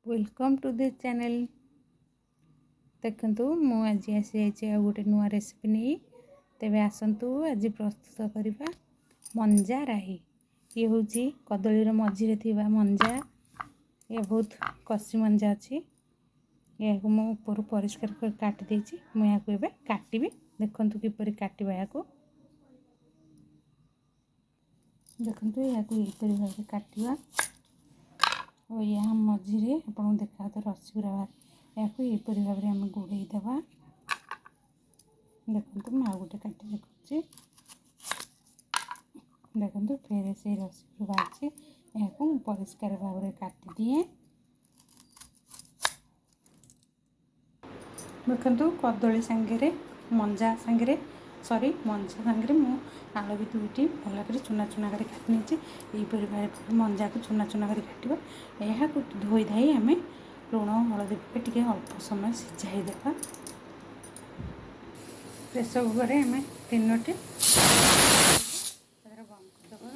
Welcome to the channel. ଦେଖନ୍ତୁ, ମୁଁ ଆଜି ଆସିଯାଇଛି ଆଉ ଗୋଟେ ନୂଆ ରେସିପି ନେଇ। ତେବେ ଆସନ୍ତୁ, ଆଜି ପ୍ରସ୍ତୁତ କରିବା ମଞ୍ଜା ରାହି। ଇଏ ହେଉଛି କଦଳୀର ମଝିରେ ଥିବା ମଞ୍ଜା। ଇଏ ବହୁତ କଷି ମଞ୍ଜା ଅଛି। ଏହାକୁ ମୁଁ ଉପରୁ ପରିଷ୍କାର କରି କାଟି ଦେଇଛି। ମୁଁ ଏହାକୁ ଏବେ କାଟିବି। ଦେଖନ୍ତୁ କିପରି କାଟିବା ଏହାକୁ। ଦେଖନ୍ତୁ, ଏହାକୁ ଏହିପରି ଭାବରେ କାଟିବା ଓ ଏହା ମଝିରେ ଆପଣଙ୍କୁ ଦେଖାଯାଉଥିବ ରସି ଗୁଡ଼ା ବାହାରେ। ଏହାକୁ ଏହିପରି ଭାବରେ ଆମେ ଗୁଡ଼େଇ ଦେବା। ଦେଖନ୍ତୁ, ମୁଁ ଆଉ ଗୋଟେ କାଟି ଦେଖୁଛି। ଦେଖନ୍ତୁ, ଫେରେ ସେଇ ରସି ବାହାରିଛି। ଏହାକୁ ମୁଁ ପରିଷ୍କାର ଭାବରେ କାଟିଦିଏ। ଦେଖନ୍ତୁ, କଦଳୀ ସାଙ୍ଗରେ ମଞ୍ଜା ସାଙ୍ଗରେ, ସରି, ମଞ୍ଜା ସାଙ୍ଗରେ ମୁଁ ଆଳୁ ବି ଦୁଇଟି ଭଲ କରି ଚୁନା ଚୁନା କରି କାଟି ନେଇଛି। ଏହିପରି ଭାବରେ ମଞ୍ଜାକୁ ଚୁନା ଚୁନା କରି କାଟିବା। ଏହାକୁ ଧୋଇ ଧାଇ ଆମେ ଲୁଣ ହଳଦୀ ପକାଇ ଟିକେ ଅଳ୍ପ ସମୟ ସିଝାଇ ଦେବା। ପ୍ରେସର କୁକରରେ ଆମେ ତିନୋଟି ବନ୍ଦ କରିଦେବା।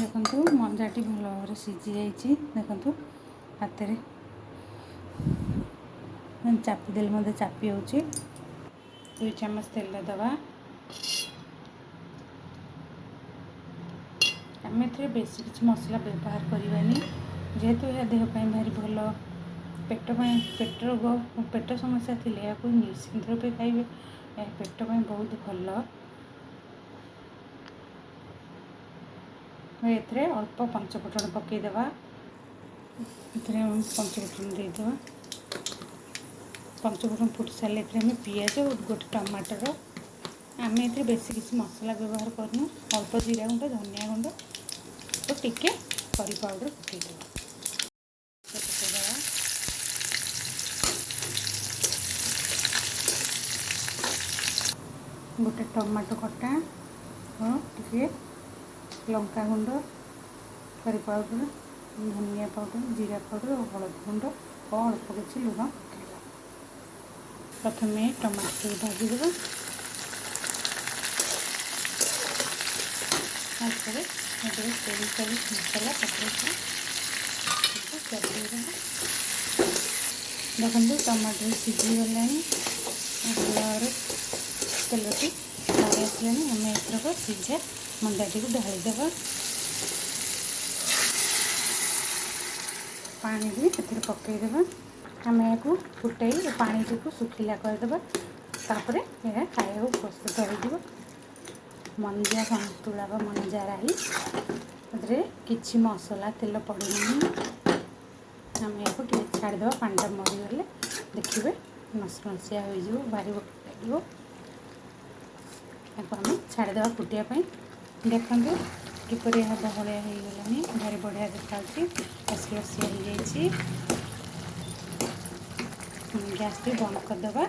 ଦେଖନ୍ତୁ, ମଞ୍ଜାଟି ଭଲ ଭାବରେ ସିଝି ଯାଇଛି। ଦେଖନ୍ତୁ, ହାତରେ ଚାପି ଦେଲେ ମଧ୍ୟ ଚାପି ହେଉଛି। 2 ଚାମଚ ତେଲ ଦେବା। ଆମେ ଏଥିରେ ବେଶୀ କିଛି ମସଲା ବ୍ୟବହାର କରିବାନି, ଯେହେତୁ ଏହା ଦେହ ପାଇଁ ଭାରି ଭଲ। ପେଟ ପାଇଁ, ପେଟ ରୋଗ, ପେଟ ସମସ୍ୟା ଥିଲେ ଏହାକୁ ନିଶ୍ଚିନ୍ତ ରୂପେ ଖାଇବେ। ଏହା ପେଟ ପାଇଁ ବହୁତ ଭଲ। ଏଥିରେ ଅଳ୍ପ ପଞ୍ଚଫୁଟଣ ପକାଇଦେବା। ଏଥିରେ ଆମେ ପଞ୍ଚଫୁଟଣ ଦେଇଦେବା। ପଞ୍ଚଫୁଟଣ ଫୁଟି ସାରିଲେ ଏଥିରେ ଆମେ ପିଆଜ, ଗୋଟେ ଟମାଟର। ଆମେ ଏଥିରେ ବେଶୀ କିଛି ମସଲା ବ୍ୟବହାର କରୁନୁ। ଅଳ୍ପ ଜିରା ଗୁଣ୍ଡ, ଧନିଆ ଗୁଣ୍ଡ ଓ ଟିକେ କରି ପାଉଡ଼ର ପକାଇଦେବା। ପକାଇଦେବା। ଗୋଟେ ଟମାଟୋ କଟା ଓ ଟିକେ ଲଙ୍କା ଗୁଣ୍ଡ, କରି ପାଉଡ଼ର, ଧନିଆ ପାଉଡ଼ର, ଜିରା ପାଉଡ଼ର ଓ ହଳଦୀ ଗୁଣ୍ଡ ଓ ଅଳ୍ପ କିଛି ଲୁଣ ପକାଇବା। ପ୍ରଥମେ ଟମାଟୋ ଭାଜିଦେବା। ତାପରେ ଏଥିରେ ସୋରିଷ ମସଲା ପକାଇବା। ଚଲେଇଦେବା। ଦେଖନ୍ତୁ, ଟମାଟୋ ସିଝିଗଲାଣି, ଭଲ ଭାବରେ ତେଲଟି ବାହାରି ଆସିଲାଣି। ଆମେ ଏଥରକ ସିଝା ମଞ୍ଜାଟିକୁ ଢାଳିଦେବା। ପାଣି ବି ଏଥିରେ ପକାଇଦେବା। ଆମେ ଏହାକୁ ଫୁଟାଇ ପାଣିଟିକୁ ଶୁଖିଲା କରିଦେବା। ତାପରେ ଏହା ଖାଇବାକୁ ପ୍ରସ୍ତୁତ ହୋଇଯିବ। ମଞ୍ଜା ସନ୍ତୁଳା ବା ମଞ୍ଜା ରାହି। ଏଥିରେ କିଛି ମସଲା ତେଲ ପଡ଼ିନାହିଁ। ଆମେ ଏହାକୁ ଟିକେ ଛାଡ଼ିଦେବା। ପାଣିଟା ମରିଗଲେ ଦେଖିବେ ନସନସିଆ ହୋଇଯିବ, ଭାରି ବଢ଼ିଆ ଲାଗିବ। ଏହାକୁ ଆମେ ଛାଡ଼ିଦେବା ଫୁଟିବା ପାଇଁ। ଦେଖନ୍ତୁ କିପରି ଏହା ବହଳିଆ ହେଇଗଲାଣି, ଭାରି ବଢ଼ିଆ ଦେଖାଯାଉଛି, ଲସଲସିଆ ହେଇଯାଇଛି। ଗ୍ୟାସ୍ଟି ବନ୍ଦ କରିଦେବା।